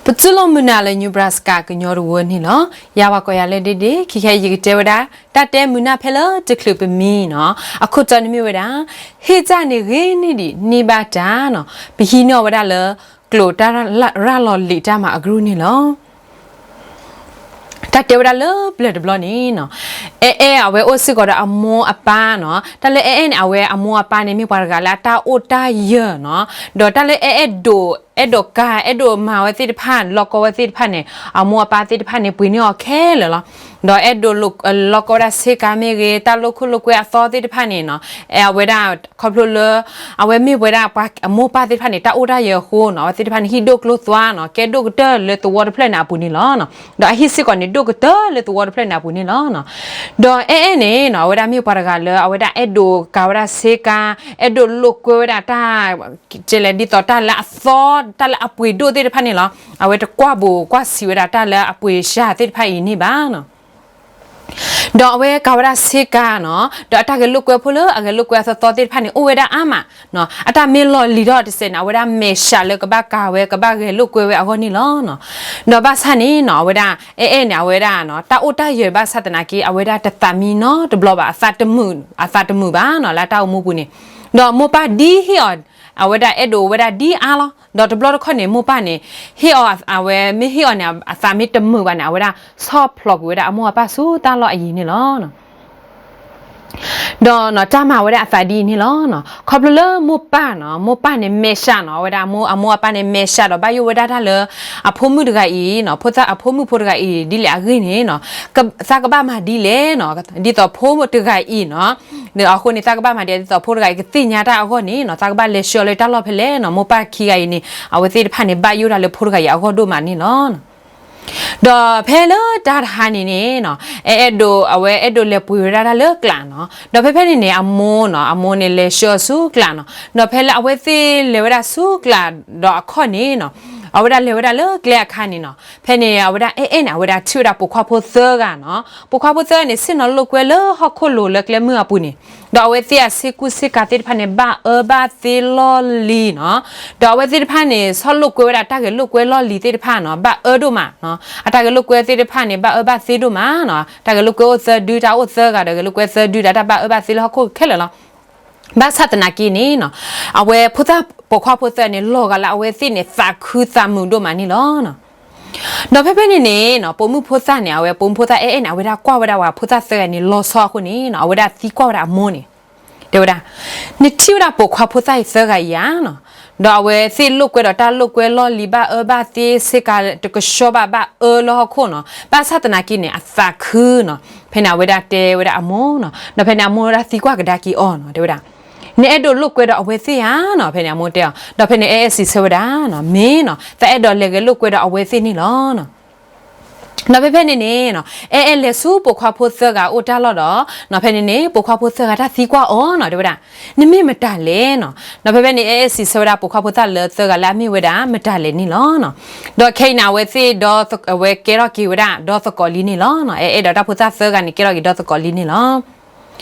ပတူၢ်လိာ်မုာ်နၤလၢ Nebraska ကညီတဝၢန့ၣ်လီၤ. ယၤပှၤကိးယၤလၢ ဒ့ဒ့, ခဲခဲအံၤယကတဲဝဲဒၣ် တၢ်တဲမုာ်နၢ်ဖဲလၢတချုးပမံနီၤ, အခိၣ်တီန့ၣ်မ့ၢ်ဝဲဒၣ် ဟ့ၣ်တၢ်န့ၣ်ဂ့ၤန့ၢ်ဒံးန့ၢ်ဘၣ်တၢ်နီၤ, ပဟံးန့ၢ်အီၤဝဲဒၣ်လၢ ကျိာ်တၢ်ရၤလီၤလံာ်တၢ်မၤအကရူၢ်န့ၣ်လီၤ. တၢ်တဲဝဲဒၣ်လၢပျၢၤတဘျီန့ၣ်နီၤ, အဲၣ်အဲၣ်အဝဲအိၣ်စ့ၢ်ကီးဒီးအမိၢ်အပၢ်နီၤ, တၢ်လၢအဲၣ်အဲၣ်န့ၣ် အဝဲအမိၢ်အပၢ်န့ၣ် မ့ၢ်ပှၤတဂၤလၢအတၢ်အိၣ်တၢ်ယၢၤနီၤ, ဒီးတၢ်လၢအဲၣ်အဲၣ်ဒိး အဲၣ်ဒိးကၤ အဲၣ်ဒိးမၤဝဲသ့ၣ်တဖၣ် လီၢ်ကီဝဲသ့ၣ်တဖၣ်န့ၣ် အမိၢ်အပၢ်သ့ၣ်တဖၣ်န့ၣ် ပှ့ၤန့ၢ်အီၤခဲလၢာ်လီၤ. ဒီးအဲၣ်ဒိးလီၢ်ကီဝဲဒၣ်ဆ့ကၤမ့ၢ်ဂ့ၤ တၢ်လိာ်ခိၣ်လိာ်ကွဲအသီသ့ၣ်တဖၣ်န့ၣ်နီၤ, အဝဲဒၣ်ခီဖျိလၢ အဝဲမ့ၢ်ဝဲဒၣ်ပှၤအမိၢ်ပၢ်သ့ၣ်တဖၣ်န့ၣ် တၢ်အိၣ်တၢ်ယၢၤအဃိနီၤ, အဝဲသ့ၣ်တဖၣ်န့ၣ် ဟံၣ်ဒိၣ်ကျိၣ်သွါနီၤ, ကဲဒိၣ်ကတၢၢ်လၢသဝီတဖျၢၣ်န့ၣ်အပူၤန့ၣ်လီၤ. ဒီးအဟံၣ်စ့ၢ်ကီးန့ၣ် ဒိၣ်ကတၢၢ်လၢသဝီတဖျၢၣ်န့ၣ်အပူၤန့ၣ်လီၤ. ဒီးအဲၣ်အဲၣ်န့ၣ်နီၤ, အဝဲဒၣ်မ့ၢ်ပှၤတဂၤလၢ အဝဲဒၣ်အဲၣ်ဒိးကၤဝဲဒၣ်ဆ့ကၤ, အဲၣ်ဒိးလိာ်ကွဲဝဲဒၣ်တၢ် ကဲလဲၣ် ဒ်သိးတၢ်လၢအသီ တၢ်လၢအပှ့ၤဒိၣ်သ့ၣ်တဖၣ်န့ၣ်လီၤ. အဝဲတကွၢ်ဘူးကွၢ်ဆံးဝဲဒၣ်တၢ်လၢအပှ့ၤစှၤသ့ၣ်တဖၣ်အံၤန့ၣ်ဘၣ်နီၤ. ဒီးအဝဲကၤဝဲဒၣ်ဆ့ကၤနီၤ, ဒီးအတၢ်ဂဲၤလိာ်ကွဲဖိလၢအဂဲၤလိာ်ကွဲအသီသီသ့ၣ်တဖၣ်န့ၣ် အိၣ်ဝဲဒၣ်အါမး, အတၢ်မ့ၢ်လီၤလံၤထီၣ်တစဲးန့ၣ် အဝဲဒၣ်မဲာ်ဆှးလၢကဘၣ်ကၤဝဲ ကဘၣ်ဂဲၤလိာ်ကွဲဝဲအဂီၢ်န့ၣ်လီၤ. ဒီးဘၣ်ဆၣ်န့ၣ်နီၤ, အဝဲဒၣ် အဲၣ်အဲၣ်န့ၣ် အဝဲဒၣ် တၢ်အိၣ်တၢ်ယၢၤဘၣ်ဆၣ်သနာ်က့ အဝဲဒၣ်တသးမံနီတဘျီဘၣ်, အသးတမုာ်, အသးတမုာ်ဘၣ်နီၤ လၢအတၢ်အိၣ်မူပူၤန့ၣ်. ဒီးမိၢ်ပၢ်ဒ်ဟ့ၣ်အီၤ အဝဲဒၣ်အဲၣ်ဒိးဝဲဒၣ်ဒ်အါလီၤ. ဒီးတဘျီတခီၣ်န့ၣ် မိၢ်ပၢ်န့ၣ် ဟ့ၣ်အီၤ အဝဲမ့ၢ်ဟ့ၣ်အီၤန့ၣ် အသးမ့ၢ်တမုာ်ဘၣ်န့ၣ် အဝဲဒၣ်ဆီၣ်ဖျိးကွံာ်ဝဲဒၣ်အမိၢ်အပၢ်ဆူတၢ်လီၢ်အယံၤန့ၣ်လီၤ. ဒီးတၢ်မၤဝဲဒၣ်အသးဒ်အံၤန့ၣ်လီၤ. ခီဖျိလၢမိၢ်ပၢ်နီၤ, မိၢ်ပၢ်န့ၣ်မဲာ်ဆှးနီၤ, အဝဲဒၣ်အမိၢ်အပၢ်န့ၣ် မဲာ်ဆှးဒီးဘၣ်ယိၣ်ဝဲဒၣ်တၢ်လၢ အဖိမုၣ်တဂၤအံၤနီၤ, ဖိသၣ်အဖိမုၣ်ဖိတဂၤအံၤ ဒ်လဲၣ်အဂ့ၢ်န့ၣ်နီၤ, သးကဘၣ်မၤဒ်လဲၣ်နီၤ, ဒ်သိးဖိတဂၤအံၤနီၤ, အဃိန့ၣ် သးကဘၣ်မၤဒ်လဲၣ် ဒ်သိးဖိတဂၤအံၤကသ့ၣ်ညါတၢ်အဂီၢ်န့ၣ်နီၤ, သးကဘၣ်လဲၤဆှၢအီၤလၢတၢ်လီၢ်ဖဲလဲၣ်နီၤ, မိၢ်ပၢ်ခံဂၤအံၤန့ၣ် အဝဲသ့ၣ်တဖၣ်န့ၣ် ဘၣ်ယိၣ်တၢ်လၢဖိတဂၤအံၤအဂီၢ်ဒိၣ်မးန့ၣ်လီၤ. ဒီးဖဲလၢတၢ်တဟါန့ၣ်န့ၣ်နီၤ, အဲၣ်အဲၣ်ဒိး အဝဲအဲၣ်ဒိးလဲၤပှ့ၤဝဲဒၣ်တၢ်လၢကျးနီၤ, ဒီးဖဲဖဲန့ၣ်န့ၣ် အမိၢ်နီၤ, အမိၢ်န့ၣ်လဲၤဆှၢအီၤဆူကျးနီၤ, ဒီးဖဲလၢအဝဲသ့ၣ်လဲၤဝဲဒၣ်ဆူကျးဒီးအခီၣ်န့ၣ်နီၤ, အဝဲဒၣ်လဲၤဝဲဒၣ်လၢကျဲအခါန့ၣ်နီၤ, ဖဲန့ၣ် အဝဲဒၣ်အဲၣ်အဲၣ်န့ၣ် အဝဲဒၣ်ထံၣ်ဝဲဒၣ်ပိာ်ခွါဖိသၢဂၤနီၤ, ပိာ်ခွါဖိသၢဂၤန့ၣ် ဆ့ၣ်နီၤလိာ်ကွဲလၢဟီၣ်ခိၣ်လိၤလၢကျဲမုၢ်အပူၤန့ၣ်, ဒီးအဝဲသ့ၣ်အဆ့ကူဆ့ကၤသ့ၣ်တဖၣ်န့ၣ် ဘၣ်အၢဘၣ်သီလီၢ်လံၤနီၤ, ဒီးအဝဲသ့ၣ်တဖၣ်န့ၣ် ဆီၣ်လိာ်ကွဲဝဲဒၣ်တၢ်ဂဲၤလိာ်ကွဲလီၢ်လံၤသ့ၣ်တဖၣ်နီၤ, ဘၣ်အၢဒိၣ်မးနီၤ, အတၢ်ဂဲၤလိာ်ကွဲသ့ၣ်တဖၣ်န့ၣ် ဘၣ်အၢဘၣ်သီဒိၣ်မးနီၤ, တၢ်ဂဲၤလိာ်ကွဲအိၣ်သၢဒု တၢ်အိၣ်သၢဂၤဒီးဂဲၤလိာ်ကွဲသၢဒုဒီးတၢ်ဘၣ်အၢဘၣ်သီလၢဟီၣ်ခိၣ်ခဲလၢာ်လီၤ. ဘၣ်ဆၣ်သနာ်က့န့ၣ်နီၤ, အဝဲဖိသၣ်ပိာ်ခွါဖိသၢဂၤန့ၣ် လီၤဂာ်လၢအဝဲသ့ၣ်န့ၣ် သးခုသးမုာ်ဒိၣ်မးန့ၣ်လီၤ. ဒီးဖဲဖဲန့ၣ်န့ၣ်နီၤ, ပိာ်မုၣ်ဖိသၣ်န့ၣ် အဝဲပိာ်မုၣ်ဖိသၣ်အဲၣ်အဲၣ်န့ၣ် အဝဲဒၣ်ကွၢ်ဝဲဒၣ်ဝဲဖိသၣ်သၢဂၤန့ၣ် လီၤဆီအဃိန့ၣ်နီၤ, အဝဲဒၣ်သံကွၢ်ဝဲဒၣ်အမိၢ်န့ၣ်, တဲဝဲဒၣ်, နထံၣ်ဝဲဒၣ်ပိာ်ခွါဖိသၣ်အံၤသၢဂၤအံၤဧါနီၤ, ဒီးအဝဲသ့ၣ်လိာ်ကွဲဒီးတၢ်လိာ်ကွဲလီၢ်လံၤ ဘၣ်အၢဘၣ်သီဆ့ကၤတကဆှီဘၣ် ဘၣ်အၢလၢဟီၣ်ခိၣ်နီၤ, ဘၣ်ဆၣ်သနာ်က့န့ၣ် အသးခုနီၤ, ဖဲန့ၣ် အဝဲဒၣ်တဲဝဲဒၣ်အမိၢ်နီၤ, ဒီးဖဲန့ၣ် အမိၢ်ဝဲဒၣ်သံကွၢ်ကဒါက့ၤအီၤနီၤ, တဲဝဲဒၣ် နအဲၣ်ဒိးလိာ်ကွဲဒီးအဝဲသ့ၣ်ဧါနီၤ, ဖဲန့ၣ် အမိၢ်တဲအီၤ, ဒီးဖဲန့ၣ် အဲၣ်အဲၣ်စံးဆၢဝဲဒၣ်နီၤ, မ့ၢ်နီၤ, သးအဲၣ်ဒိးလဲၤဂဲၤလိာ်ကွဲဒီးအဝဲသ့ၣ်န့ၣ်လီၤ. ဒီးဖဲဖဲန့ၣ်န့ၣ်နီၤ, အဲၣ်အဲၣ်လဲၤဆူပိာ်ခွါဖိသၢဂၤအိၣ်တၢ်လီၢ်ဒီး, နီၤ ဖဲန့ၣ်န့ၣ် ပိာ်ခွါဖိသၢဂၤတၢ်သံကွၢ်အီၤနီၤ, တဲဝဲဒၣ်, နမ့ၢ်မတၤလဲၣ်နီၤ, ဒီးဖဲဖဲန့ၣ် အဲၣ်အဲၣ်စံးဆၢဝဲဒၣ်ပိာ်ခွါဖိသၣ်လၢသၢဂၤလၢအမ့ၢ်ဝဲဒၣ် မတၤလဲၣ်န့ၣ်လီၤ. ဒီးခဲအံၤန့ၣ် အဝဲသ့ၣ်ဒီး အဝဲကဲထီၣ်က့ၤဝဲဒၣ်ဒီသကိးလံန့ၣ်လီၤ. အဲၣ်အဲၣ်ဒီးတၢ်ဖိသၣ်သၢဂၤန့ၣ် ကဲထီၣ်က့ၤဒီသကိးလံန့ၣ်လီၤ.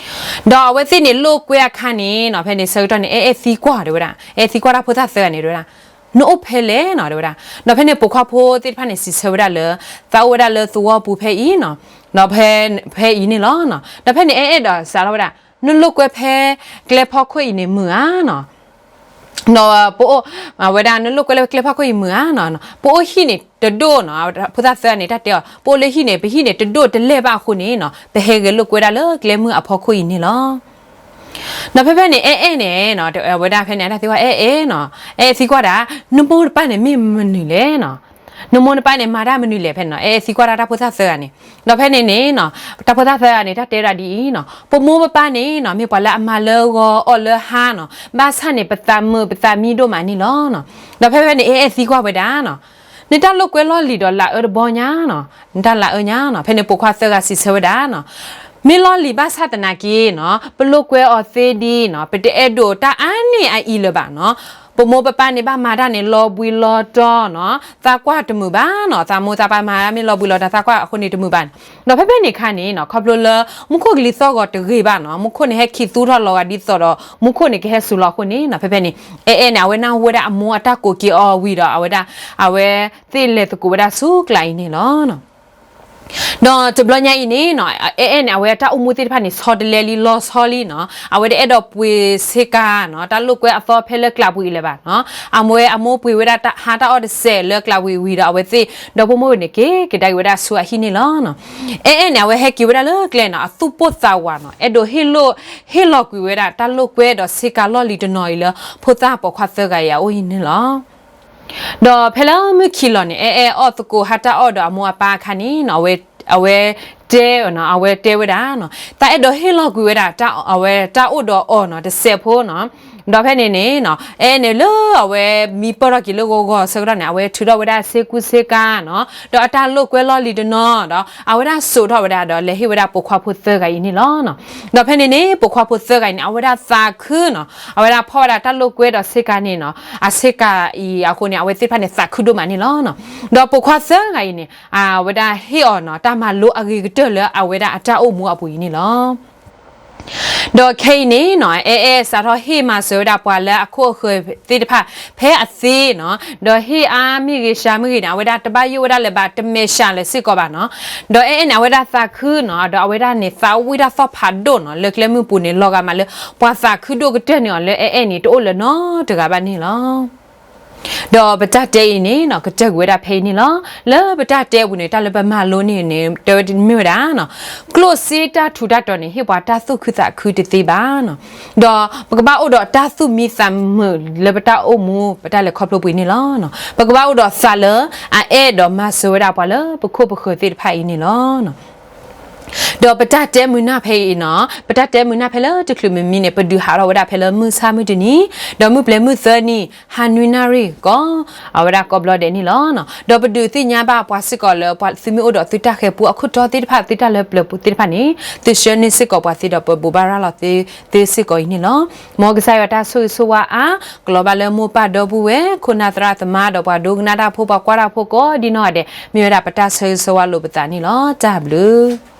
ဒီးအဝဲသ့ၣ်န့ၣ်လိာ်ကွဲအခါန့ၣ်နီၤ, ဖဲန့ၣ်ဆၢကတီၢ်န့ၣ် အဲၣ်အဲၣ်သံကွၢ်တဲဝဲဒၣ်, အဲၣ်သံကွၢ်တၢ်ဖိသၣ်သၢဂၤန့ၣ်တဲဝဲဒၣ်, နအိၣ်ဖဲလဲၣ်နီၤ တဲဝဲဒၣ်. ဒီးဖဲန့ၣ်ပိာ်ခွါဖိသ့ၣ်တဖၣ်န့ၣ် စံးဆၢဝဲဒၣ်လၢ သးအိၣ်ဝဲဒၣ်လၢသဝီပူၤဖဲအံၤနီၤ, ဒီးဖဲအံၤန့ၣ်လီၤ. ဒီးဖဲန့ၣ် အဲၣ်အဲၣ်ဒီးစးထီၣ်ဝဲဒၣ်, နလိာ်ကွဲဖဲကျဲဖီခိၣ်အံၤန့ၣ်မုာ်ဧါနီၤ, ဒီးပအိၣ်, ဝဲဒၣ် နလိာ်ကွဲလၢကျဲဖီခိၣ်အံၤမုာ်ဧါနီၤ, ပအိၣ်ဟံၣ်န့ၣ်တဒိၣ်နီၤ, ဖိသၣ်သၢဂၤန့ၣ် တၢ်တဲအီၤ, ပအိၣ်လၢဟံၣ်န့ၣ် ပဟံၣ်န့ၣ်တဒိၣ်တလဲၢ်ဘၣ်အဃိန့ၣ်နီၤ, ပဟဲဂဲၤလိာ်ကွဲဒၣ်လၢကျဲမုၢ်အဖီခိၣ်အံၤန့ၣ်လီၤ. ဒီးဖဲဖဲန့ၣ် အဲၣ်အဲၣ်န့ၣ်နီၤ, ဝဲဒၣ်ဖဲန့ၣ် တၢ်သံကွၢ် အဲၣ်အဲၣ်နီၤ, အဲၣ်သံကွၢ်ဒၣ်, နမိၢ်နပၢ်န့ၣ်မ့ၢ်မနုၤလဲၣ်နီၤ, နမိၢ်နပၢ်န့ၣ် မၤတၢ်မနုၤလဲၣ်ဖဲန့ၣ်နီၤ, အဲၣ်သံကွၢ်ဒၣ်တၢ်ဖိသၣ်သၢဂၤန့ၣ်. ဒီးဖဲန့ၣ်န့ၣ်နီၤ, တၢ်ဖိသၣ်သၢဂၤန့ၣ် တၢ်တဲဒၣ်ဒ်အံၤနီၤ, ပမိၢ်ပပၢ်န့ၣ်နီၤ မ့ၢ်ပှၤလၢအမၤလၢဂီၤအီၣ်လၢဟါနီၤ, ဘၣ်ဆၣ်န့ၣ် ပသးမုာ်ပသးမံဒိၣ်မးန့ၣ်လီၤ. ဒီးဖဲဖဲန့ၣ် အဲၣ်အဲၣ်သံကွၢ်ဝဲဒၣ်နီၤ, နတၢ်လိာ်ကွဲလီၢ်လံၤဒီးလၤအၢတဘီညါနီၤ, နတၢ်လၤအၢညါနီၤ. ဖဲန့ၣ်ပိာ်ခွါသၢဂၤစံးဆၢဝဲဒၣ်နီၤ, မ့ၢ်လီၢ်လံၤဘၣ်ဆၣ်သနာ်က့နီၤ, ပလိာ်ကွဲအီၤသ့ဒ်နီၤ, ပတအဲၣ်ဒိးတၢ်အါန့ၢ်အအံၤလၢၤဘၣ်နီၤ. ပမိၢ်ပပၢ်န့ၣ်ဘၣ်မၤတၢ်န့ၣ် လီၤဘှံးလီၤတီၤနီၤ, သးကွၢ်တမုာ်ဘၣ်နီၤ, သးမိၢ်သးပၢ်မၤတၢ်မ့ၢ်လီၤဘှံးလီၤတီၤ သးကွၢ်အဃိန့ၣ်တမုာ်ဘၣ်နီၤ. ဒီးဖဲဖဲန့ၣ်အခါန့ၣ်နီၤ ခီဖျိလၢ မူခိၣ်ကလံၤသီၣ်ဂီၤတဂ့ၤဘၣ်နီၤ, မူခိၣ်န့ၣ်ဟဲခံသူထီၣ်လီၤဂာ်ဒ်သိးဒီး မူခိၣ်န့ၣ်ကဟဲစူၤလီၤအဃိန့ၣ်နီၤ, ဖဲဖဲန့ၣ် အဲအဲၣ်န့ၣ် အဝဲနၢ်ဟူဝဲဒၣ်အမိၢ်အတၢ်ကိးက့ၤအီၤဝံၤဒီး အဝဲဒၣ် အဝဲသ့ၣ်လဲၤသကိးဝဲဒၣ်ဆူကျးအံၤန့ၣ်လီၤ. ဒီးတဘျီညါအံၤန့ၣ်နီၤ အဲအဲၣ်န့ၣ် အဝဲတၢ်အိၣ်မူသ့ၣ်တဖၣ်န့ၣ် ဆီတလဲလံ လီၤဆီလံနီၤ, အဝဲတအဲၣ်ဒိးပှ့ၤဆ့ကၤနီၤ တၢ်လိာ်ကွဲအသီဖဲလၢကျးပူၤအံၤလၢၤဘၣ်နီၤ, အဝဲအမိၢ်ပှ့ၤဝဲဒၣ်ဟါတၢ်အီၣ်တစဲးလၢကျးပူၤအံၤဝံၤဒီး အဝဲသ့ၣ်ဒီဖိမိၢ်န့ၣ် က့ၤကဒါက့ၤဝဲဒၣ်ဆူအဟံၣ်န့ၣ်လီၤ. အဲအဲၣ်န့ၣ် အဝဲဟဲက့ၤဝဲဒၣ်လၢကျဲနီၤ အသူၣ်ပိၢ်သးဝးနီၤ အဲၣ်ဒိးဟ့ၣ်လိာ် ဟ့ၣ်လီၤကွံာ်ဝဲဒၣ်တၢ်လိာ်ကွဲဒီးဆ့ကၤလီၢ်လံၤတနီၤအံၤလၢ ဖိသၣ်ပိာ်ခွါသၢဂၤအံၤအအိၣ်အံၤန့ၣ်လီၤ. ဒီးဖဲလၢမုၢ်ခံလီၤန့ၣ် အဲအဲၣ်အီၣ်သကိးဟါတၢ်အီၣ်ဒီးအမိၢ်အပၢ်အခါန့ၣ်နီၤ အဝဲတဲ အဝဲတဲဝဲဒၣ်နီၤ သးအဲၣ်ဒိးဟ့ၣ်လီၤကွံာ်ဝဲဒၣ် အဝဲတၢ်အိၣ်ဒီးအီၤနီၤ တစဲးဖိနီၤ, ဒီးဖဲန့ၣ်န့ၣ်နီၤ အဲအဲၣ်န့ၣ်လၢအဝဲမံပၢၢ်ထီၣ်က့ၤလၢဂီၤဂီၤဆၢကတီၢ်န့ၣ် အဝဲထုးထီၣ်ဝဲဒၣ်ဆ့ကူဆ့ကၤနီၤ ဒီးအတၢ်လိာ်ကွဲလီၢ်လံၤတနီၤဒီး အဝဲဒၣ်စိာ်ထီၣ်ဝဲဒၣ်ဒီးလဲၤဟ့ၣ်ဝဲဒၣ်ပိာ်ခွါဖိသၢဂၤအံၤန့ၣ်လီၤ. ဒီးဖဲန့ၣ်န့ၣ် ပိာ်ခွါဖိသၢဂၤအံၤန့ၣ် အဝဲဒၣ်သးခုနီၤ အဝဲဒၣ်ဖီၣ်ဝဲဒၣ်တၢ်လိာ်ကွဲဒီးဆ့ကၤန့ၣ်နီၤ အဆ့ကၤအံၤအဃိန့ၣ် အဝဲသ့ၣ်တဖၣ်န့ၣ် သးခုဒိၣ်မးန့ၣ်လီၤ. ဒီးပိာ်ခွါသၢဂၤအံၤန့ၣ် အဝဲဒၣ်ဟ့ၣ်အီၤနီၤ တၢ်မၤလိအဂ့ၤကတၢၢ်လၢအဝဲဒၣ်အတၢ်အိၣ်မူအပူၤအံၤန့ၣ်လီၤ. ဒီးခဲအံၤန့ၣ်နီၤ အဲအဲၣ်စးထီၣ်ဟ့ၣ်မၤစၢၤဝဲဒၣ်ပှၤလၢအခိၣ်အဃၢၤသ့ၣ်တဖၣ် ဖဲအသ့နီၤ, ဒီးဟ့ၣ်အါမ့ၢ်ဂ့ၤစှၤမ့ၢ်ဂ့ၤန့ၣ် အဝဲဒၣ်တဘၣ်ယိၣ်ဝဲဒၣ်လၢၤဘၣ် တမဲာ်ဆှးလၢၤစ့ၢ်ကီးဘၣ်နီၤ. ဒီးအဲအဲၣ်န့ၣ် အဝဲဒၣ်သးခုနီၤ ဒီးအဝဲဒၣ်န့ၣ် သးဝံၣ်တၢ်သီၣ်ဖးဒိၣ်နီၤ လၢကျဲမုၢ်ပူၤန့ၣ် လီၤဂာ်မးလၢ ပှၤသးခုဒိၣ်ကတၢၢ်န့ၢ်အီၤလၢအဲအဲၣ်န့ၣ် တအိၣ်လၢၤနီတဂၤဘၣ်န့ၣ်လီၤ. ဒီးပတၢ်တဲအံၤန့ၣ်နီၤ ကတၢၢ်ကွံာ်ဝဲဒၣ်ဖဲအံၤန့ၣ်လီၤ. လၢပတၢ်တဲအပူၤန့ၣ် တၢ်လၢပမၤလိန့ၢ်န့ၣ် တဲဝဲမ့ၢ်ဝဲဒၣ်နီၤ ကျိၣ်စ့တၢ်ထူးတၢ်တီၤန့ၣ် ဟ့ၣ်ပှၤတၢ်သူၣ်ခုသးခုတသ့ဘၣ်နီၤ. ဒီးပကဘၣ်အိၣ်ဒီးတၢ်သူၣ်မံသးမုာ်လၢပတၢ်အိၣ်မူ ပတၢ်လဲၤခီဖျိပူၤအံၤန့ၣ်လီၤ. ပကဘၣ်အိၣ်ဒီးသးလၢအအဲၣ်ဒီးမၤစၢၤဝဲဒၣ်ပှၤလၢပခိၣ်ပဃၢၤသ့ၣ်တဖၣ်အံၤန့ၣ်လီၤ. ဒီးပတၢ်တဲမုာ်နၢ်ဖဲအံၤနီၤ ပတၢ်တဲမုာ်နၢ်ဖဲလၢတချုးမံမံန့ၣ် ပဒုးဟးထီၣ်ဝဲဒၣ်ဖဲလၢမုၢ်ဆၣ်မုၢ်တနံၤ ဒီးမုၢ်ပျဲၤမုၢ်သၢနံၤ ဟါနွံနၣ်ရံၣ်ကီး အဝဲဒၣ်ကိးဘျီဒဲးန့ၣ်လီၤ. ဒီးပဒုးသ့ၣ်ညါဘၣ်ပှၤစ့ၢ်ကီးလၢ ပှၤသုမ့ၢ်အိၣ်ဒီးသုတၢ်ဃဲၤပူအခိၣ်တီသ့ၣ်တဖၣ် သုတၢ်လၢပျၢၤပူသ့ၣ်တဖၣ်န့ၣ် သုဆှၢန့ၢ်စ့ၢ်ကီးပှၤသ့ဒီးပဘိးဘၣ်ရၤလီၤသုသ့စ့ၢ်ကီးအံၤန့ၣ်လီၤ. မ်ကစၢ်ယွၤတၢ်ဆိၣ်ဂ့ၤဆိၣ်ဝါအါ ကလီၤဘၣ်လၢမိၢ်ပၢ်ဒီပုၢ်ဝဲၢ် ခိၣ်နၢ်သရၣ်သမါဒီးပှၤဒိကနၣ်တၢ်ဖိ ပှၤကွၢ်တၢ်ဖိကိးဒ်နီၢ်ဂၤဒဲး မ့ၢ်ဝဲဒၣ်ပတၢ်ဆၢဂ့ၤဆၢဝါလိာ်ပသးန့ၣ်လီၤ. တၢ်ဘျုး